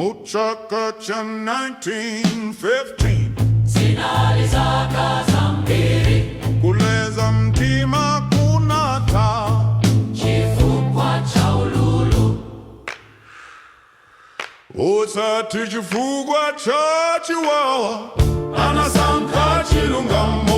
Muchaka cha 1915. Zinali zaka zambiri. Kuleza mtima kunatha. Chifukwa cha ululu. Osati chifukwa cha chiwawa, anasankha chilungamo.